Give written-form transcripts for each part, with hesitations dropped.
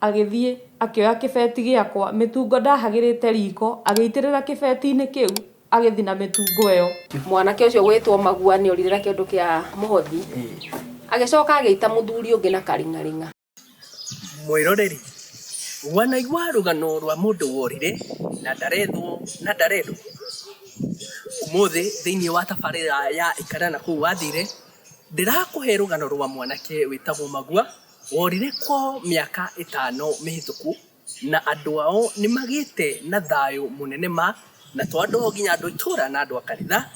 Agĩthiĩ akĩoya kĩbeti gĩakwa, mĩtungo ndahagĩrĩte riko, agĩitĩrĩra kĩbeti-inĩ kĩu, agĩthiĩ na mĩtungo ĩyo. Mwanake ũcio ũgwĩtwo Magua nĩ orire na kĩondo kĩa mũhothi, agĩcoka agĩita mũthuri ũngĩ na karing'aring'a. Mwĩroreri, wanaigua rũgano rwa mũndũ worire na ndarethwo na ndarendwo? Ũmũthĩ thĩinĩ wa tabarĩra ya Ikara na kũu wathire, ndĩrakũhe rũgano rwa mwanake wĩtagwo Magua, worire kwao mĩaka ĩtano mĩhĩtũku, na andũ ao nĩ magĩte na thayũ mũnene ma, na to andũ ao nginya andũ a itũra na andũ a kanitha,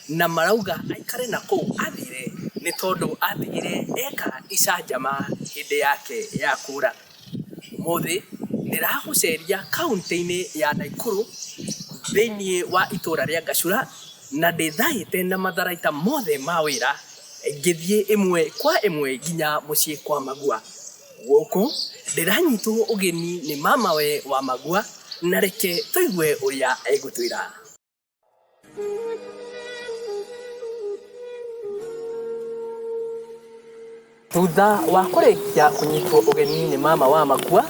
na marauga aikare na kũu athire nĩ tondũ atigire eka icanjama hĩndĩ yake ya kũra. Ũmũthĩ ndĩragũceria kauntĩ-inĩ ya Naikuru thĩinĩ wa itũra rĩa Ngacura na ndĩthaĩte na matharaita mothe ma wĩra ngĩthiĩ ĩmwe kwa ĩmwe nginya mũciĩ kwa Magua. Gũkũ ndĩranyitwo ũgeni nĩ mamawe wa Magua na reke tũigue ũrĩa egũtwĩra. Thutha wa kũrĩkia kũnyitwo ũgeni nĩ mama wa Magua,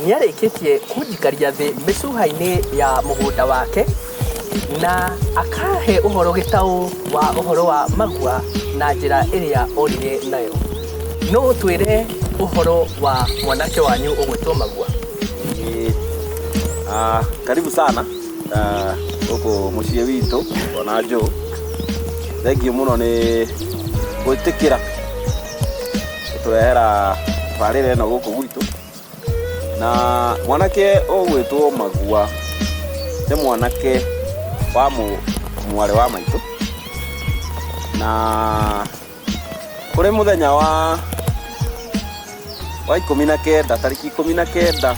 nĩarĩkĩtie kũnjikaria thĩ mĩcuha-inĩ ya mũgũnda wake na akahe ũhoro gĩtaũ wa ũhoro wa Magua na njĩra ĩrĩa orire nayo. No ũtwĩre ũhoro wa mwanake wanyu ũgwĩtwo Magua? Ĩĩ. Ah, karibu sana gũkũ mũciĩ witũ ona Joe. Thengiũ mũno nĩ gwĩtĩkĩra gũtũrehera tabarĩra ĩno gũkũ gwitũ. Na mwanake ũgwĩtwo Magua nĩ mwanake wa mwarĩ wa maitũ. Na Kũrĩ mũthenya wa 19, tarĩki 19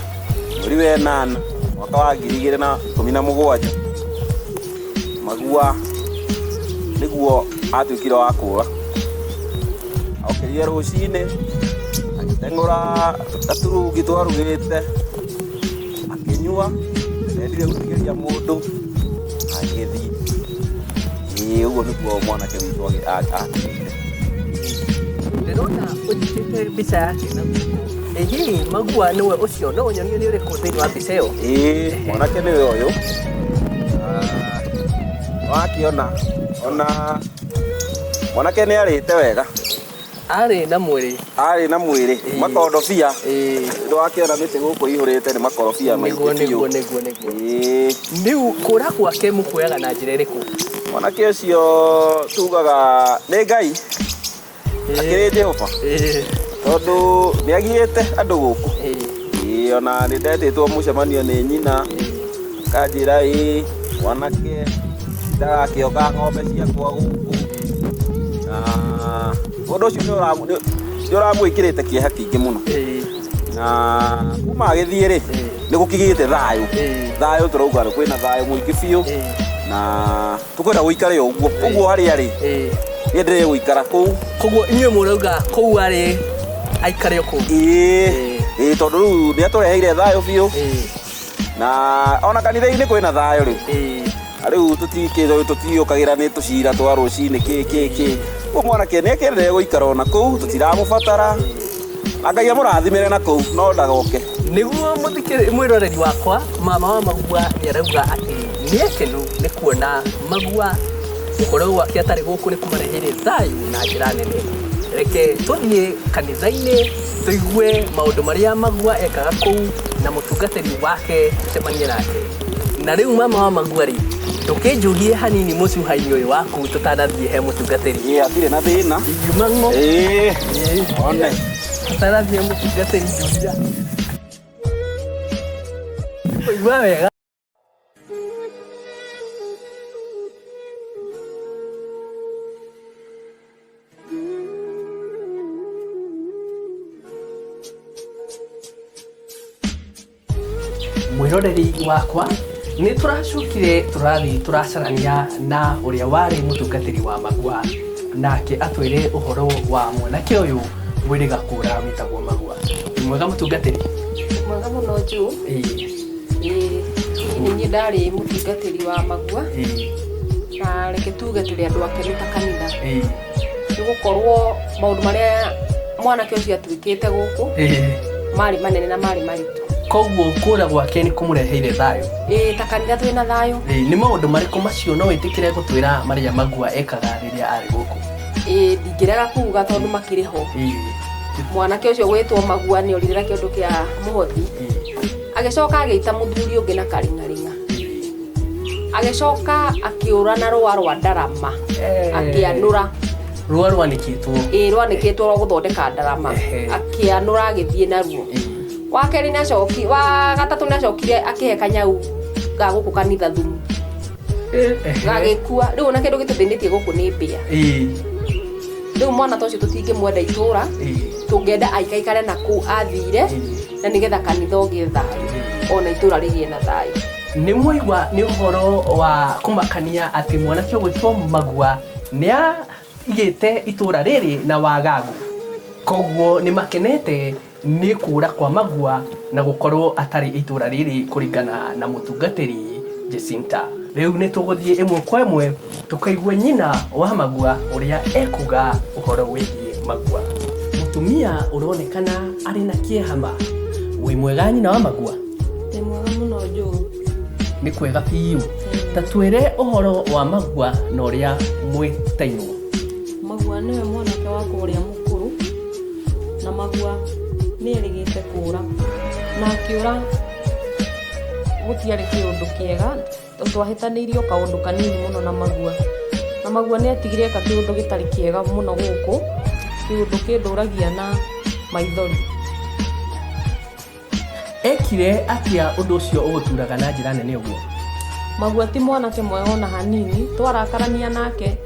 mweri wa ĩnana mwaka wa 2017, Magua nĩguo atuĩkire wa kũra. Okĩrire rũcinĩ agĩteng'ũra gaturungi twarugĩte akĩnyua, ndendire gũtigĩria mũndũ agĩthiĩ. Ĩĩ ũguo nĩguo mwanake witũ akinyire. Ndĩrona ũnyitĩte mbica yake na guoko. Ĩ hihi Magua nĩwe ũcio? No ũnyonie nĩ ũrĩkũ thĩinĩ wa mbica ĩyo? Ĩĩ mwanake nĩwe ũyũ. Wakĩona ona mwanake nĩ arĩte wega. Arĩ na mwĩrĩ. Arĩ na mwĩrĩ. Makondobia. Nĩwakĩona mĩtĩ gũkũ ĩihũrĩte nĩ makorobia maingĩ Nĩguo biũ. nĩguo nĩguo nĩguo. Ĩĩ. Rĩu kũra gwake mũkuoyaga na njĩra ĩrĩkũ? Mwanake ũcio tugaga nĩ Ngai akĩrĩ Jehova tondũ nĩ agiĩte andũ gũkũ. Ĩĩ ona nĩ ndetĩtwo mũcemanio nĩ nyina akanjĩra ĩĩ mwanake ndagakĩoka ng'ombe ciakwa gũkũ na ũndũ ũcio nĩ ũramwĩkĩrĩte kĩeha kĩingĩ mũno na kuma agĩthiĩ rĩ nĩ gũkĩgĩte thayũ thayũ tũrauga kwĩna thayũ mũingĩ biũ na tũkwenda gũikare o ũguo ũguo harĩa arĩ niĩ gũikara kũu. Koguo inyuĩ mũrauga kũu arĩ aikare o kũu? Ĩĩ ĩĩ tondũ rĩu nĩ atũreheire thayũ biũ na ona kanitha-inĩ kwĩna thayũ rĩu. Na rĩu tũtiũkagĩra nĩ tũcira twa rũcinĩ kĩ kĩ kĩ. Ũguo mwanake nĩ akĩendelee gũikara ona kũu tũtiramũbatara na Ngai amũrathimĩre na kũu no ndagoke. Nĩguo mwĩroreri wakwa mama wa Magua nĩ arauga atĩ nĩ akenu nĩ kuona Magua gũkorwo gwake atarĩ gũkũ nĩ kũmareheire thayũ na njĩra nene. Reke tũthiĩ kanitha-inĩ tũigue maũndũ marĩa Magua ekaga kũu na mũtungatĩri wake tũcemanie nake. Na rĩu mama wa Magua rĩ, ndũkĩnjuhie hanini mũcuha-inĩ ũyũ waku tũtanathiĩ he mũtungatĩri. Ĩĩ hatirĩ na thĩna. Ingiuma ng'o. Ĩĩ one. Tũtanathiĩ he mũtungatĩri njuhia. Ũigua wega. Mwĩroreri wakwa, nĩ tũracokire tũrathiĩ tũracarania na ũrĩa warĩ mũtungatĩri wa Magua, nake atwĩre ũhoro wa mwanake ũyũ wĩrĩga kũra wĩtagwo Magua. Wĩ mwega mũtungatĩri? Mwega mũno Joe. Ĩĩ. Ĩĩ, nĩ niĩ ndarĩ mũtungatĩri wa Magua. Ĩĩ. Na reke tuge tũrĩ andũ akenu ta kanitha. Ĩĩ. Nĩ gũkorwo maũndũ marĩa mwanake ũcio atuĩkĩte gũkũ Ĩĩ. Marĩ manene na marĩ maritũ. Koguo kũra gwake nĩ kũmũreheire thayũ? Ĩĩ, ta kanitha twĩna thayũ. Ĩĩ, nĩ maũndũ marĩkũ macio no wĩtĩkĩre gũtwĩra marĩa Magua ekaga rĩrĩa arĩ gũkũ? Ĩĩ, ndingĩrega kuga tondũ makĩrĩ ho. Mwanake ũcio gwĩtwo Magua nĩ orire na kĩondo kĩa mũhothi. Agĩcoka agĩita mũthuri ũngĩ na karing'aring'a. Agĩcoka akĩũra na rũa rwa ndarama. Akĩanũra. Rũa rwanĩkĩtwo? Ĩĩ, rwanĩkĩtwo rwa gũthondeka ndarama. Akĩanũra agĩthiĩ naruo. Wa kerĩ nĩ acoki, wa gatatũ nĩ acokire akĩhe kanyau ga gũkũ kanitha thumu. Gagĩkua. Rĩu ona kĩndũ gĩtũthĩnĩtie gũkũ nĩ mbĩa. Rĩu mwana ta ũcio tũtingĩmwenda itũra, tũngĩenda aikaikare na kũu athire, na nĩgetha kanitha ũgĩe thayũ, ona itũra rĩgĩe na thayũ. Nĩ mwaigua nĩ ũhoro wa kũmakania atĩ mwanake ũgwĩtwo Magua nĩ aigĩte itũra rĩrĩ na wagagu. Koguo nĩ makenete nĩ kũra kwa Magua na gũkorwo atarĩ itũra rĩrĩ kũringana na mũtungatĩri Jacinta. Rĩu nĩ tũgũthiĩ ĩmwe kwa ĩmwe tũkaigue nyina wa Magua ũrĩa ekuga ũhoro wĩgiĩ Magua. Mũtumia ũronekana arĩ na kĩeha ma. Wĩ mwega nyina wa Magua? Ndĩ mwega mũno Njũũ. Nĩ kwega biũ. Ta twĩre ũhoro wa Magua na ũrĩa mwĩtainwo. Magua nĩwe mwanake wakwa ũrĩa mũkũrũ, na Magua nĩ erĩgĩte kũra, na akĩũra gũtiarĩ kĩũndũ kĩega, twahĩtanĩirio kaũndũ kanini mũno na Magua. Na Magua nĩ atigire eka kĩũndũ gĩtarĩ kĩega mũno gũkũ, kĩũndũ kĩndũragia na maithori. Ekire atĩa ũndũ ũcio ũgũturaga na njĩra nene ũguo? Magua ti mwanake mwega ona hanini, twarakarania nake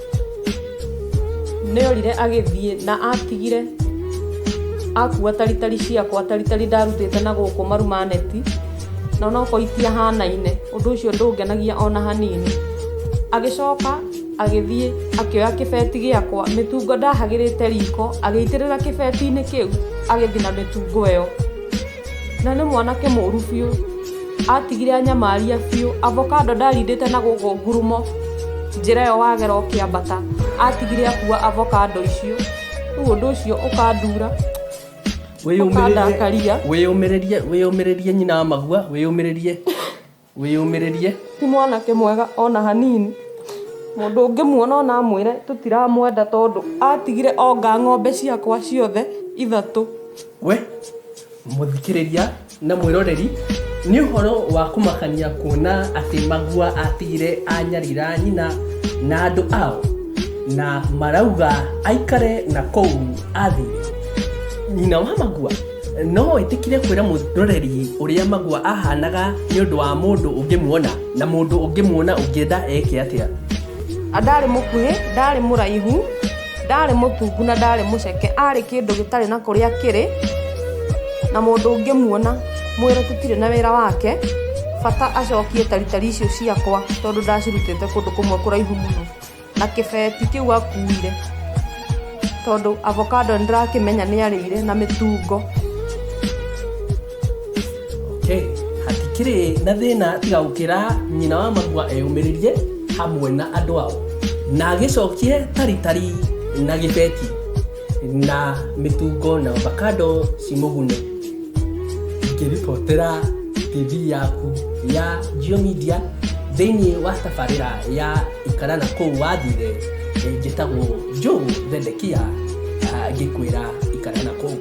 nĩ orire agĩthiĩ na atigire akua taritari ciakwa, taritari ndarutĩte na gũkũ maru ma neti, na onokorwo itiahanaine, ũndũ ũcio ndũngenagia ona hanini. Agĩcoka agĩthiĩ akĩoya kĩbeti gĩakwa, mĩtungo ndahagĩrĩte riko, agĩitĩrĩra kĩbeti-inĩ kĩu, agĩthiĩ na mĩtungo ĩyo. Na nĩ mwanake mũru biũ, atigire anyamaria biũ, avocado ndarindĩte na gũkũ ngurumo, njĩra ĩyo wagera ũkĩambata, atigire akua avocado icio. Rĩu ũndũ ũcio ũkandura, ũkandakaria. Wĩyũmĩrĩrie, wĩyũmĩrĩrie nyina wa Magua, wĩyũmĩrĩrie, wĩyũmĩrĩrie. Ti mwanake mwega ona hanini. Mũndũ ũngĩmuona ona amwĩre tũtiramwenda tondũ atigire onga ng'ombe ciakwa ciothe ithatũ. We mũthikĩrĩria na mwĩroreri, nĩ ũhoro wa kũmakania kuona atĩ Magua atigire anyarira nyina na andũ ao, na marauga aikare na kũu athire. Nyina wa Magua no wĩtĩkire kwĩra mũroreri ũrĩa Magua ahanaga nĩ ũndũ wa mũndũ ũngĩmuona, na mũndũ ũngĩmuona ũngĩenda eke atĩa? Ndarĩ mũkuhĩ, ndarĩ mũraihu, ndarĩ mũtungu na ndarĩ mũceke, arĩ kĩndũ gĩtarĩ na kũrĩa kĩrĩ, na mũndũ ũngĩmuona mwĩre tũtirĩ na wĩra wake, bata acokie taritari icio ciakwa tondũ ndacirutĩte kũndũ kũmwe kũraihu mũno, na kĩbeti kĩu akuire tondũ avocado nĩndĩrakĩmenya nĩ arĩire na mĩtungo. Okay, hatikĩrĩ na thĩna tiga gũkĩra nyina wa Magua eyũmĩrĩrie hamwe na andũ ao, na agĩcokie taritari na gĩbeti na mĩtungo na avocado cimũgune. Ngĩribotera TV yaku ya Geo Media thĩinĩ wa tabarĩra ya Ikara na kũu wathire, njĩtagwo Joe Thendekia, ngĩkwĩra ikara na kũu.